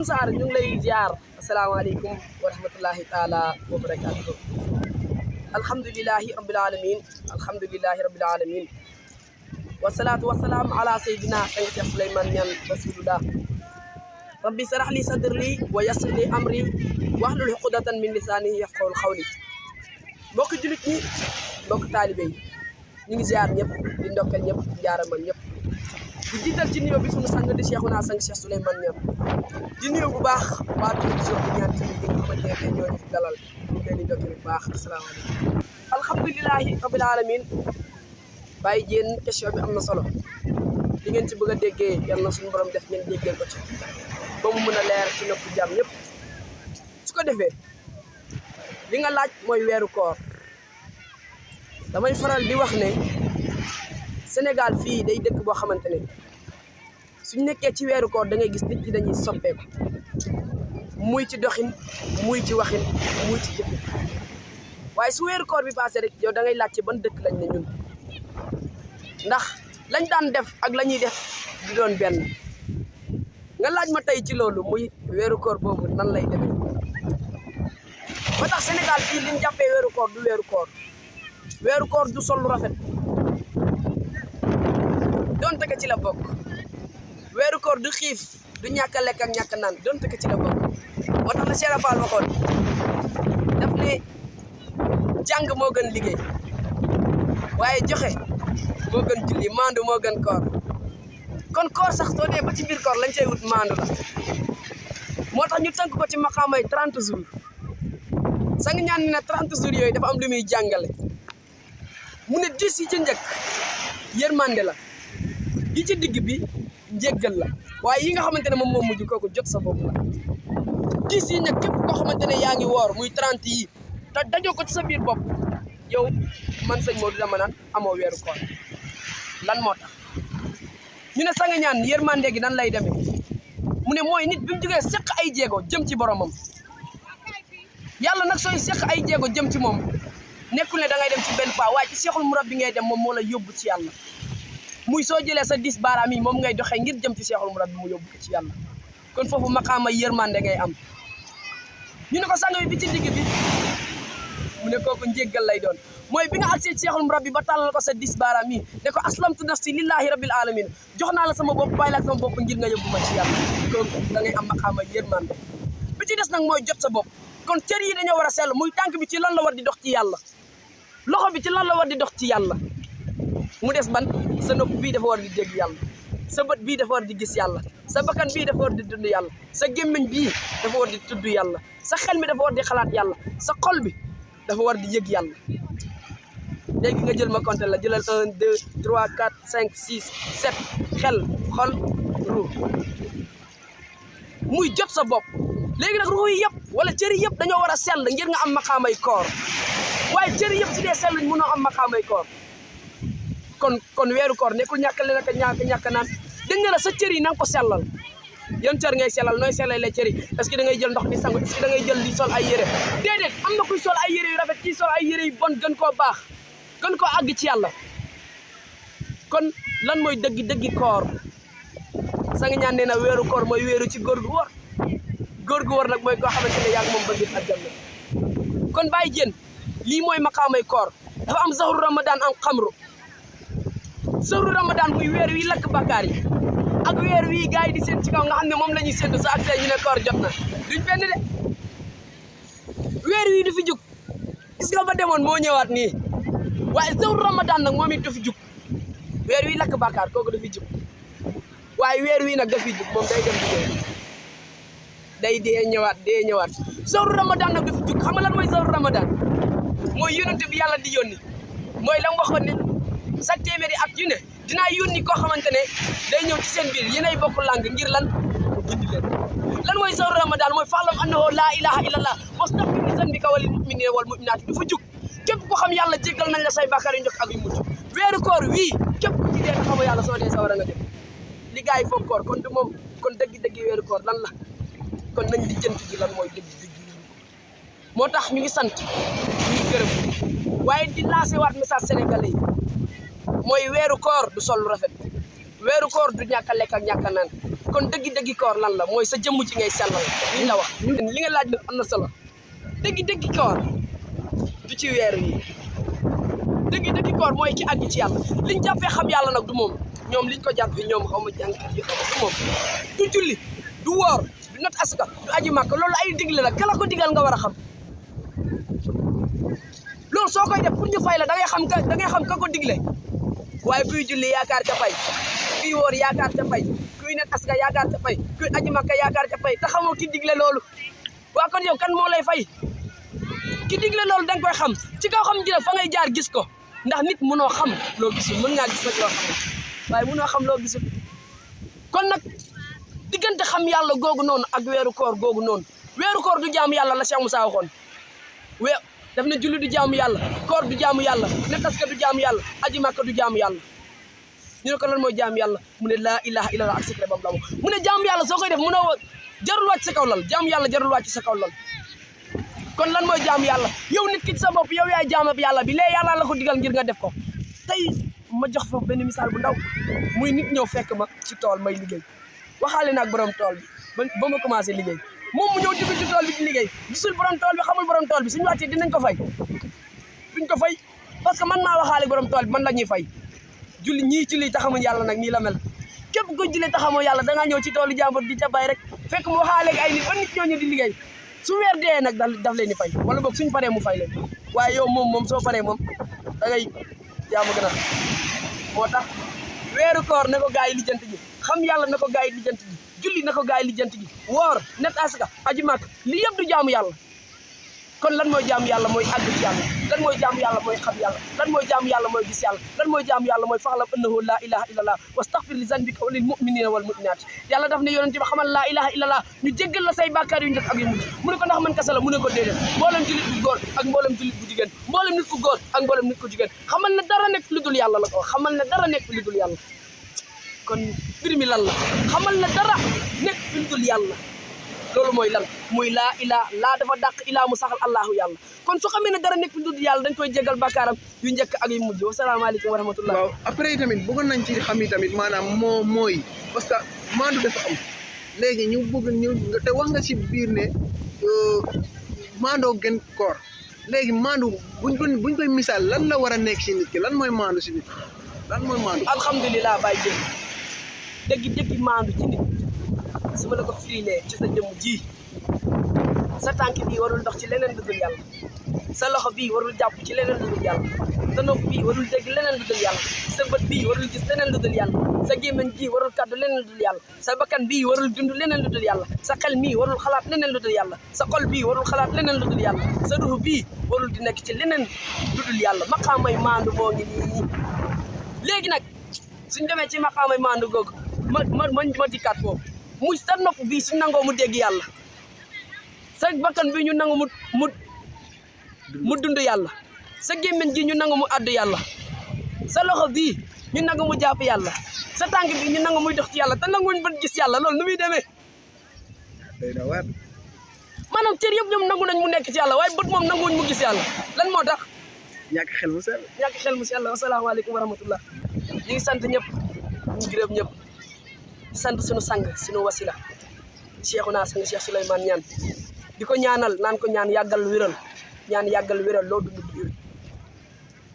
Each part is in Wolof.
Saar ñu ngi lay ziar asalaamaaleykum wa rahmatullahi taala wa barakatuh alhamdulillahi rabbil alamin wasalaatu wasalaam ala sayyidina Cheikh Souleymane Niane rasulullah rabbi sarax li sadri wa yassir li amri wahlul uqdatan min lisani yafqahul qawli mbokk julit ñi mbokk taalibe yi ñu ngi ziar ñëpp di ndokkal ñëpp jaaramal ñëpp di jiital ci nuyoo bi sunu sang di Cheikhuna sang Cheikh Souleymane Niane di nuyoo bu baax waa télévision bi Niane TV bi nga xamante ne ñoo ñu fi dalal ñu leen di ndokkal bu baax asalaamaaleykum alhamdulilahi rabbil alamin bàyyi jéen question bi am na solo li ngeen ci bëgg a déggee yal na suñu borom def ngeen déggee ko ci ba mu mën a leer ci nopp jàmm ñëpp su ko defee li nga laaj mooy weeru koor damay faral di wax ne Sénégal fii day dëkk boo xamante ne suñ nekkee ci weeru koor da ngay gis nit ñi dañuy soppeeku muy ci doxin muy ci waxin muy ci jëfin waaye su weeru koor bi passé rek yow da ngay laaj ci ban dëkk lañ ne ñun ndax lañ daan def ak la ñuy def di doon benn nga laaj ma tey ci loolu muy weeru koor boobu nan lay demee ba tax Sénégal fii liñ jàppee weeru koor du weeru koor du sol lu rafet donte que ci la bokk weeru koor du xiif du ñàkk a lekk ak ñàkk naan donte que ci la bokk moo tax la Cheikh Fall waxoon daf ne jàng moo gën liggéey waaye joxe moo gën julli maandu moo gën koor kon koor sax soo dee ba ci biir koor lañ cay wut maandu la moo tax ñu tënk ko ci maqaamay 30 jours sang ñaan ne 30 jours yooyu dafa am lu muy jàngale mu ne 10 yi ci njëkk yërmande la yi ci digg bi njéggal la waaye yi nga xamante ne moom moo mujj kooku jot sa bopp la 10 yi nag képp koo xamante ne yaa ngi woor muy 30 yi te dajoo ko ci sa biir bopp yow man sëñ Modou dama naan amoo weeru koor lan moo tax ñu ne sang ñaan yërmande gi nan lay demee mu ne mooy nit bi mu jógee seq ay jéego jëm ci boromam yàlla nag sooy seq ay jéego jëm ci moom nekkul ne da ngay dem ci benn pas waaye ci seexul murabbi ngay dem moom moo la yóbbu ci yàlla muy soo jëlee sa 10 baaraam yi moom ngay doxee ngir jëm ci seexul murabbi mu yóbbu ko ci yàlla kon foofu maqaama yërmande ngay am ñu ne ko sang bi ci digg bi mu ne kooku njéggal lay doon mooy bi nga agsee ci seexul murabbi ba tàllal ko sa 10 baaraam yi ne ko aslamtu nafsi lillahi rabbil alamin jox naa la sama bopp bàyyi la sama bopp ngir nga yóbbu ma ci yàlla kooku da ngay am maqaama yërmande bi ci des nag mooy jot sa bopp kon cër yi dañoo war a sell muy tànk bi ci lan la war di dox ci yàlla loxo bi ci lan la war di dox ci yàlla mu des ban sa nopp bii dafa war di dégg yàlla sa bët bii dafa war di gis yàlla sa bakkan bii dafa war di dund yàlla sa gémmiñ bii dafa war di tudd yàlla sa xel mi dafa war di xalaat yàlla sa xol bi dafa war di yëg yàlla léegi nga jël ma compter la jëlal 1 2 3 4 5 6 7 xel xol ruux muy jot sa bopp léegi nag ruux yi yëpp wala cëri yëpp dañoo war a sell ngir nga am maqaamay koor waaye cëri yëpp si dee selluñ mënoo am maqaamay koor kon weeru koor nekkul ñàkk leen ak ñàkk naan dañ ne la sa cër yi na nga ko sellal yan cër ngay sellal nooy sellal la cër yi est-ce que da ngay jël ndox di sangu est-ce que da ngay jël di sol ay yére déedéet am na kuy sol ay yére yu rafet kii sol ay yére yu bon gën koo baax gën koo àgg ci yàlla kon lan mooy dëggi koor sang ñaan nee na weeru koor mooy weeru ci góor gu wor nag mooy koo xamante ne yaa ngi moom ba ngir àjjana kon bàyyi jën lii mooy maqaamay koor dafa am zahru ramadan am xamru zahru ramadan muy weer wi lakk bakkaar yi ak weer wi gars yi di seen ci kaw nga xam ne moom la ñuy séntu sa ak ñu ne koor jot na duñ benn de weer wi du fi jug gis nga ba demoon moo ñëwaat nii waaye zahru ramadan nag moom it du fi jug weer wi lakk bakkaar kooku du fi jug waaye weer wi nag da fi jug moom day dem dee ñëwaat zahru ramadan nag du fi jug xam nga lan mooy zahru ramadan mooy yónnante bi yàlla di yónni mooy la mu waxoon ne chaque téeméeri at yu ne dinaa yónni koo xamante ne day ñëw ci seen biir yéenay bokk lang ngir lan mu gindi leen lan mooy zahru ramadan mooy fa'lam annahu laa ilaha illallah wastaghfir li zanbika wa lil mu'minina wal mu'minati du fa jug képp ko xam yàlla jéggal nañ la say bàkkaar yu njëkk ak yu mujj weeru koor wii képp ku ci dee nga xamoo yàlla soo dee sa war a nga jëm li gars yi foog koor kon du moom kon dëgg weeru koor lan la kon nañ di jënt ji lan mooy dëgg moo tax ñu ngi sant ñu ngi gërëm waaye di lancé waat message sénégalais yi mooy weeru koor du sol lu rafet weeru koor du ñàkk a lekk ak ñàkk a naan kon dëggi koor lan la mooy sa jëmm ci ngay sellal liñ la wax li nga laaj nag am na solo dëggi koor du ci weer yi dëggi koor mooy ki àgg ci yàlla liñ jàppee xam yàlla nag du moom ñoom liñ ko jàppee ñoom xaw ma jàngkat yi xaw ma du moom du julli du woor du nat aska du aji màkk loolu ay digle la kala ko digal nga war a xam loolu soo koy def pour ñu fay la da ngay xam ka ko digle waaye kuy julli yaakaar ca fay kuy woor yaakaar ca fay kuy nat aska yaakaar ca fay kuy aji màkk yaakaar ca fay te xamoo ki digle loolu waa kon yow kan moo lay fay ki digle loolu da nga koy xam ci kaw xam ji fa ngay jaar gis ko ndax nit mënoo xam loo gisul mën ngaa gis nag loo xam waaye mënoo xam loo gisul kon nag diggante xam yàlla googu noonu ak weeru koor googu noonu weeru koor du jaamu yàlla la Cheikh Moussa waxoon daf ne julli du jaamu yàlla koor du jaamu yàlla net aska du jaamu yàlla aji màkka du jaamu yàlla ñu ne ko lan mooy jaamu yàlla mu ne laa ilaha illallah ak secret bam la mu ne jaamu yàlla soo koy def mu ne jarul wàcc sa kaw lal jaamu yàlla jarul wàcc sa kaw lal kon lan mooy jaamu yàlla yow nit ki ci sa bopp yow yaay jaamab yàlla bi lee yàlla la ko digal ngir nga def ko tey ma jox foofu benn misaal bu ndaw muy nit ñëw fekk ma ci tool may liggéey waxaale naag borom tool bi ba ma commencé liggéey moom mu ñëw dugg ci tool bi di liggéey gisul borom tool bi xamul borom tool bi suñu wàccee dinañ ko fay duñ ko fay parce que man maa waxaale borom tool bi man la ñuy fay ñii julli taxamuñ yàlla nag nii la mel képp ko julli taxamoo yàlla da ngaa ñëw ci toolu jàmbur di ca bay rek fekk mu waxaale ay nit ba nit ñooñu di liggéey su weer dee nag daf leen di fay wala boog suñ paree mu fay leen waaye yow moom soo paree moom da ngay yaa ma gën a moo tax weeru koor na ko gaa yi lijjanti ji xam yàlla na ko gaa yi lijjanti ji julli na ko gaa yi lijjanti ji woor net aska aji màkk lii yëpp du jaamu yàlla kon lan mooy jaamu yàlla mooy àgg ci yàlla lan mooy jaamu yàlla mooy xam yàlla lan mooy jaamu yàlla mooy gis yàlla lan mooy jaamu yàlla mooy faxlam annahu laa ilaha illallah wastaghfir li zanbika wa lil mu'minina wal mu'minat yàlla daf ne yonent bi xamal laa ilaha illallah ñu jéggal la say bàkkaar yu njëkk ak yu mujj mu ne ko ndax man kese la mu ne ko déedéet mboolem jullit bu góor ak mboolem jullit bu jigéen mboolem nit ku góor ak mboolem nit ku jigéen xamal ne dara nekk lu dul yàlla la ko xamal ne dara nekk lu dul yàlla kon mbir mi lan la xamal ne dara nekk lu dul yàlla loolu mooy lan muy laa dafa dàq ilaa mu saxal allahu yàlla kon su xamee ne dara nekk fi dund yàlla dañ koy jégal bàkkaaram yu njëkk ak yu mujj wasalaamaaleykum wa rahmatullah waaw après tamit bëggoon nañ ci xam yi tamit maanaam mooy parce que maandu dafa am léegi ñu bëgg te wax nga si biir ne maandoo gën koor léegi maandu buñ koy misaal lan la war a nekk si nit ki lan mooy maandu si nit lan mooy maandu alhamdulilah bàyyi jël dëggi maandu ci nit su ma la ko firilee ci sa jëmm ji sa tànk bii warul dox ci leneen lu dul yàlla sa loxo bii warul jàpp ci leneen lu dul yàlla sa nopp bii warul dégg leneen lu dul yàlla sa bët bii warul gis leneen lu dul yàlla sa gémmiñ bii warul kàddu leneen lu dul yàlla sa bakkan bii warul dund leneen lu dul yàlla sa xel mii warul xalaat leneen lu dul yàlla sa xol bii warul xalaat leneen lu dul yàlla sa ruux bii warul di nekk ci leneen lu dul yàlla maqaamay maandu moo ngi nii léegi nag suñ demee ci maqaamay maandu googu ma dikkaat foofu muy sa nopp bii suñ nangoo mu dégg yàlla sa bakkan bi ñu nangu mu dund yàlla sa gémmiñ gi ñu nangu mu àddu yàlla sa loxo bii ñu nangu mu jàpp yàlla sa tànk bi ñu nangu muy dox ci yàlla te nanguñ bët gis yàlla loolu nu muy demee maanaam cër yëpp ñoom nangu nañ mu nekk ci yàlla waaye bët moom nanguwuñ mu gis yàlla lan moo tax ñàkk xel mu sell wasalaamaaleykum wa rahmatullah ñu ngi sant ñëpp ñu gërëm ñëpp sant suñu sang suñu wasila Cheikhuna sang Cheikh Souleymane Niane di ko ñaanal naan ko ñaan yàggal wéral loo dund du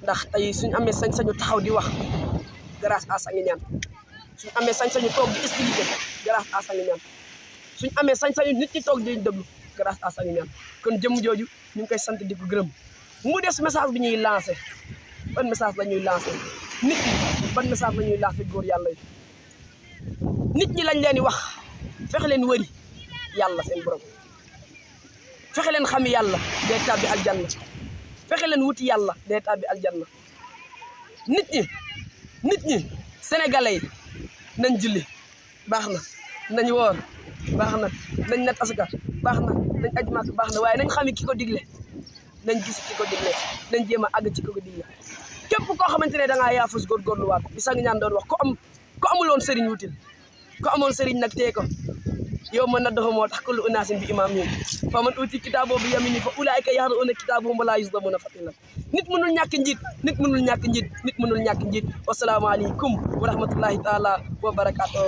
ndax tey suñu amee sañ-sañu taxaw di wax grâce à Sangi Niane suñu amee sañ-sañu toog di expliqué grâce à Sangi Niane suñu amee sañ-sañu nit ñi toog di déglu grâce à Sangi Niane kon jëmm jooju ñu ngi koy sant di ko gërëm mu des message bi ñuy lancé ban message la ñuy lancé nit ñi ban message la ñuy lancé góor yàlla yi nit ñi lañ leen di wax fexe leen wëri yàlla seen borom fexe leen xam yàlla dee tàbbi aljanna fexe leen wuti yàlla dee tàbbi aljanna nit ñi sénégalais yi nañ julli baax na nañ woor baax na nañ nat asaka baax na nañ aj Màkka baax na waaye nañ xami ki ko digle nañ gis ki ko digle nañ jéem a àgg ci ko digle képp koo xamante ne da ngaa yaafus góorgóorluwaat bi Sangi Niane doon wax ko amuloon sëriñ wutil ko amoon sëriñ nag tee ko yow ma naddafa moo tax kullu unaasin bi imaamihim fa man uti kitaaboo bi yamini fa ulaa'ika yaqra'uuna kitaabahum wa laa yuzlamuuna fatiilan nit mënul ñàkk njiit wasalaamaaleykum wa rahmatullahi taala wa barakaatu